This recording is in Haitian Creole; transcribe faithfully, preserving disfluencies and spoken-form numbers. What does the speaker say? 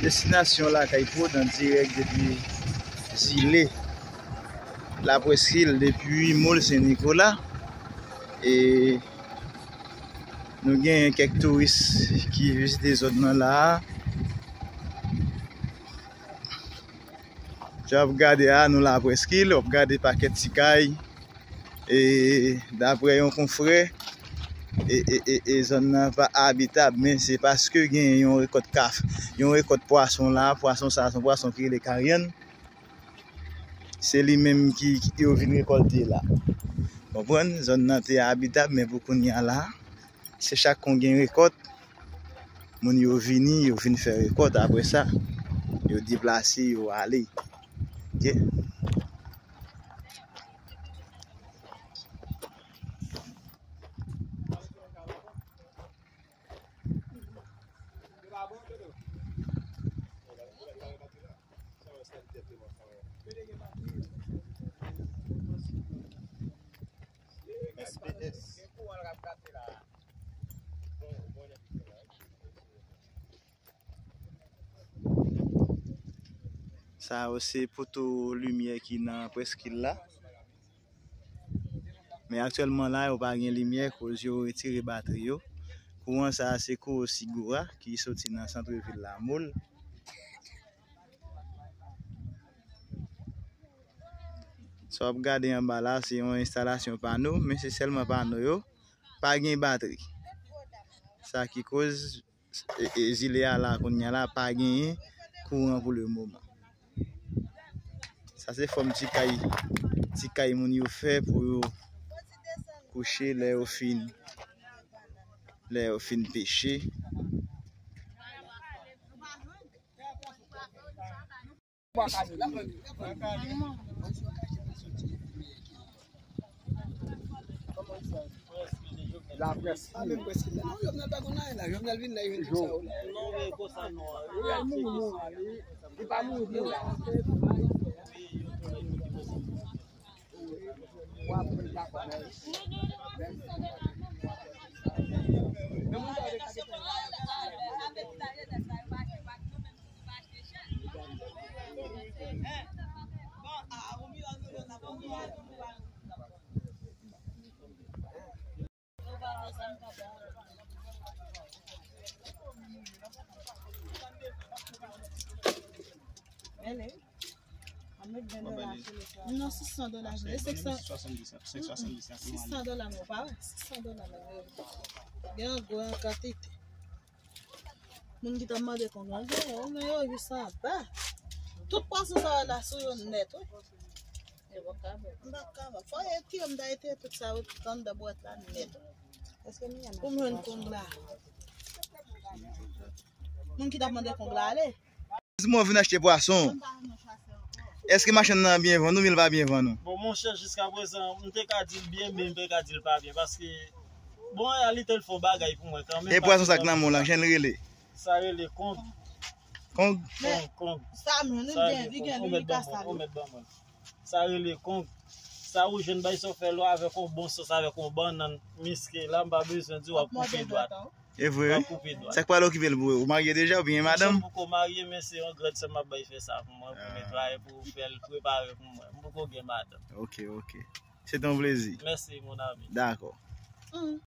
Destinasyon Lakay Prod an dirèk depi zile Lapreskil, depi Mòl Sen Nikola. E nou gen kèk touris ki vizite zòn nan la a. Jan w ap gade a, nou Lapreskil, w ap gade pakèt ti kay. E daprè yon konfrè, e, e, e, e zòn nan pa abitab, men se paske gen yon rekòt kaf, yon rekòt pwason la, pwason sa, se yon pwason ki rele karyann. Se li menm ki, ki yo vin rekòlte la. Konprann? Zòn nan te abitab, men pou kounye a la, se chak kon gen rekòt, moun yo vini, yo vin fè rekòt. Apre sa, yo deplase, yo ale. Ok? Sa yo se poto limyè ki nan Preskil la. Men aktyèlman la, yo pa gen limyè, koz yo retire batri yo. Kouran sa a se kouran Sigora ki soti nan sant vil la, Mòl. Sa w ap gade anba la, se yon enstalasyon pano, men se sèlman pano yo, pa gen batri. Sa ki koz, e, e, zile a la, kounye a la, pa genyen kouran pou le moman. Sa se fòm ti kay, ti kay moun yo fè pou yo kouche lè yo fin, lè yo fin peche. Laprès. Pa menm Preskil la. Non, Jovenel pa konn anyen la. Jovenel vin la, li vin tout sa yo la. Non, men konsa non. Li mouri, mouri. Li pa mouri vre la. Non, sis san dola vre. Senk san. Sis san dola, men ou pa wè. Sis san dola, men gen gwo an kantite. Moun ki t ap mande kong lan genyen, men yo jis anba. Tout pwason sa yo la sou yo nèt, wi. M pa ka ba. Fò yo retire, m ta retire tout sa yo tout anndan bwèt la nèt, wi. Pou m jwenn kong la. Moun ki t ap mande kong la ale. Si mwen vin achte pwason, èske machann nan byen vann ou, men l pa byen vann ou? Bon, monchè, jiska prezan, m te ka di l byen, men m te ka di l pa byen, paske, bon, a li te l fè yon bagay pou mwen kanmenm. E pwason sa k nan men w la, jan l rele? Sa rele kong. Kong? Kong, kong. Sa menm, li gen, li gen, li ka sa. Ou mèt ban mwen. Sa rele kong. Sa ou jwenn bay sa w fè lò avèk yon bon sòs, avèk yon bannann miske la, m pa bezwen di w ap koupe dwat. E vre, wi. W ap koupe dwat. Sa k pral okipe l pou ou? Ou marye deja oubyen gen madanm? Monchè, m poko marye, men se yon grande sœur m ap bay fè sa pou mwen, pou netwaye, pou fè l prepare pou mwen. M poko gen madanm. Ok, ok. Se te yon plezi. Mèsi, mon ami. Dakò.